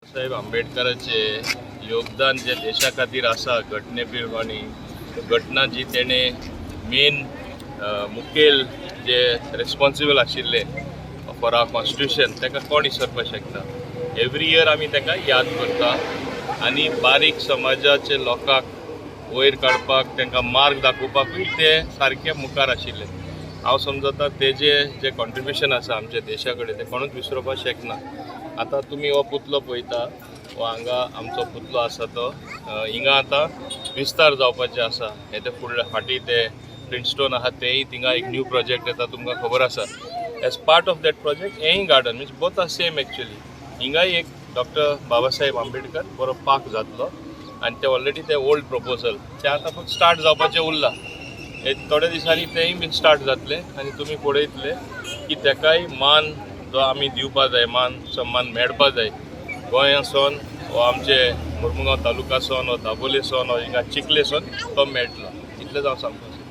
साहेब आंबेडकराचे योगदान जे देशा खातीर आसा, घटने प्रमाणे घटना जी तेणे मेन मुखेल जे रेस्पॉन्सिबल आशिल्ले फॉर our constitution, ताका कोण विसरपाक शकता? एवरी इयर आमी ताका याद करता आनी बारीक समाजाचे लोकांक वयर काडपाक, तांकां मार्ग दाखोवपाकूय ते सारके मुखार आशिल्ले. हांव समजता, तेजे जे कॉन्ट्रिब्युशन आसा आमच्या देशा कडेन, ते कोणूच विसरोवपाक शकना. आतां तुमी हो पुतलो पळयता, हो हांगा आमचो पुतलो आसा, तो हिंगा आतां विस्तार जावपाचें आसा. हे ते फुडले फाटीं ते प्रिंटस्टोन आहा, तेंय थिंगा एक न्यू प्रोजेक्ट येता, तुमकां खबर आसा. As part of that project हेंय garden, means both are same actually. हिंगाय एक डॉक्टर बाबासाहेब आंबेडकर बरो पार्क जातलो आनी ते ऑलरेडी ते ओल्ड प्रपोजल ते आतां फक्त स्टार्ट जावपाचें उरलां. हे थोड्या दिसांनी तेंय बीन स्टार्ट जातलें आनी तुमी पळयतले की तेकाय मान जो आमी दिवपा जाय, मान सन्मान मेळपा जाय, गोंयासोन वो आमचे मुर्मुगांव तालुकासोन वो दाबोलेसोन वो हिंगा चिखलेसोन तो मेळटलो, इतलेंच हांव सांगपाक सोदतां.